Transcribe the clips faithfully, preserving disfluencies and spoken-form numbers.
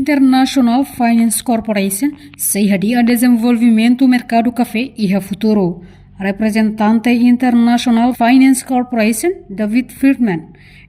International Finance Corporation sei hadi'a dezenvolvimentu merkadu kafé iha futuru. Reprezentante International Finance Corporation, David Friedman,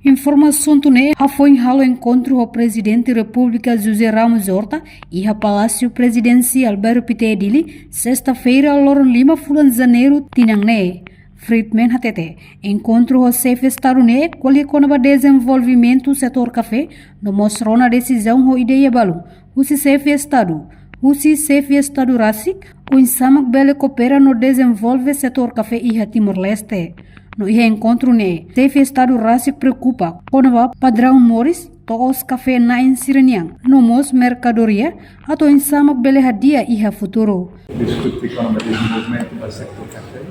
informa asuntu ne'e hafoin halo enkontru ho Prezidente Repúblika José Ramos Horta iha Palásiu Prezidensiál Bairru Pité, Dili, sesta-feira, loron lima fulan Janeiru tinan ne'e. Friedman hatete, enkontru ho xefe Estadu ne'e ko'alia kona-ba dezenvolvimentu setór kafé, no mós rona desizaun ho ideia balu husi xefe Estadu, husi xefe Estadu rasik, oinsá mak bele koopera no dezenvolve setór kafé iha Timor-Leste. No iha enkontru ne'e, xefe Estadu rasik preokupa kona-ba padraun moris, to'os kafé-na'in sira-nian, no mós merkadoria, atu oinsá mak bele hadi'a iha futuru. Diskute kona-ba dezenvolvimentu ba setór kafé.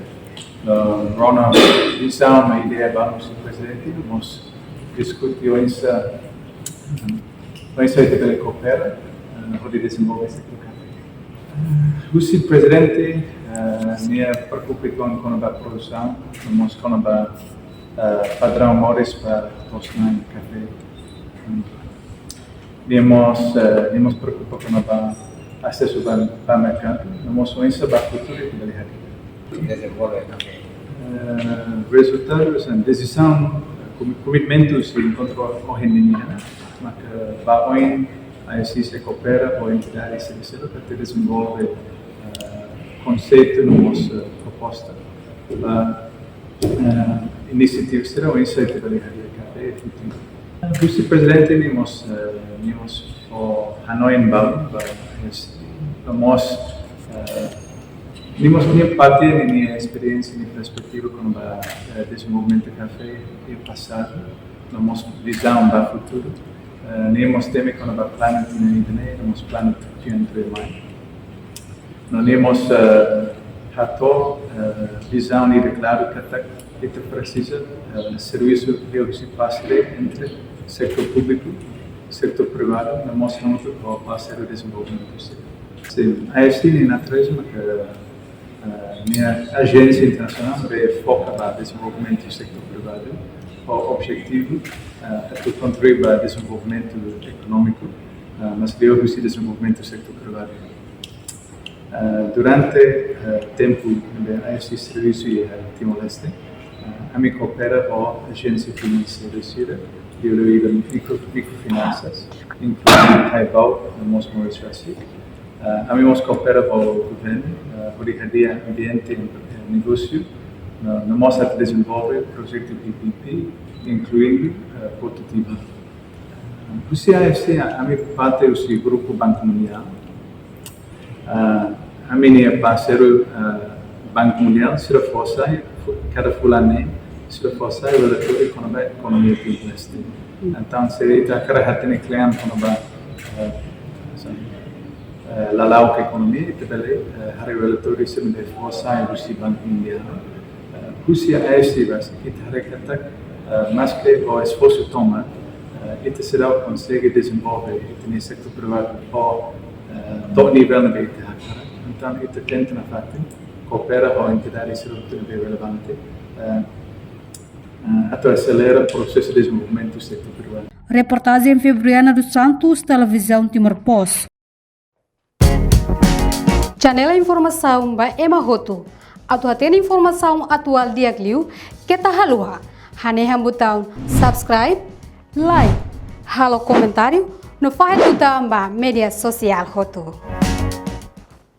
Eh, rona vizaun no ideia balu husi Prezidente, mós diskute oinsá, oinsá ita bele koopera, eh, hodi dezenvolve setór kafé. Husi Prezidente, eh, nia preokupa kona-ba produsaun, no mós kona-ba, eh, padraun moris ba to'os-na'in kafé. Nia mós, eh, nia mós preokupa kona-ba asesu ba, ba merkadu, no mós oinsá ba futuru ita bele hadi'a. Dezenvolve kafé. Eh, rezultadu, eh, desizaun, komi-, komitmentu husi enkontru ohin nian, maka ba oin IFC sei koopera ho entidade sira seluk atu dezenvolve, eh, konseitu no mós, eh, proposta ba, eh, inisiativa sira oinsá ita bele hadi'a kafé iha futuru. Husi Prezidente nia mós, eh, nia mós fó hanoin balu ba, eh, no mós, eh, nia mós nia parte, nia, nia esperiénsia, nia perspetiva kona-ba, eh, dezenvolvimentu kafé iha pasadu, no mós vizaun ba futuru. Eh, nia mós temi kona-ba planu tinan ida-ne'e, no mós planu tinan tuirmai. No nia mós, eh, hato'o, eh, vizaun ida klaru katak ita presiza, eh, servisu liuhusi parseria entre setór públiku, setór privadu, no mós hamutuk ho parseiru dezenvolvimentu sira. Sin, IFC nia natureza maka, eh, nia ajénsia internasionál ne'ebé foka ba dezenvolvimentu setór privadu, ho objetivu, eh, atu kontribui ba dezenvolvimentu ekonómiku, eh, mas liuhusi dezenvolvimentu setór privadu. Eh, durante, eh, tempu ne'ebé IFC servisu iha Timor-Leste, eh, ami koopera ho ajénsia finanseira sira, liuliu mikro, mikrofinansas, inklui Haibau, no mós Maurice Rasik. Eh, ami mós koopera ho governu, eh, hodi hadi'a ambiente, eh, negósiu, no, no mós atu dezenvolve projetu PPP, inkluindu, eh, Portu Tiba. Husi IFC, ami parte husi grupu Banku Mundiál. Ah, ami-nia parseiru, ah, Banku Mundiál, sira fó sai, fu-, kada fulan ne'e, sira fó sai relatóriu kona-ba ekonomia Timor-Leste. Entaun, se ita hakarak hatene kle'an kona-ba, ah, eh, lala'ok ekonomia, ita bele, eh, haree relatóriu sira ne'ebé fó sai husi Banku Mundiál. Eh, husi IFC rasik, ita haree katak, eh, maske ho esforsu tomak, eh, ita seidauk konsege dezenvolve ita-nia setór privadu ho, eh, to'o nivel ne'ebé ita hakarak. Entaun, ita tenta nafatin koopera ho entidade sira hotu ne'ebé relevante, eh, eh, atu aselera prosesu dezenvolvimentu setór privadu. Reportajen Febriana dos Santos, Televizaun Timor Post. Janela informasaun ba ema hotu. Atu hatene informasaun atuál di'ak liu, keta haluha hanehan butaun subscribe, like, halo komentáriu, no fahe tutan ba média sosiál hotu.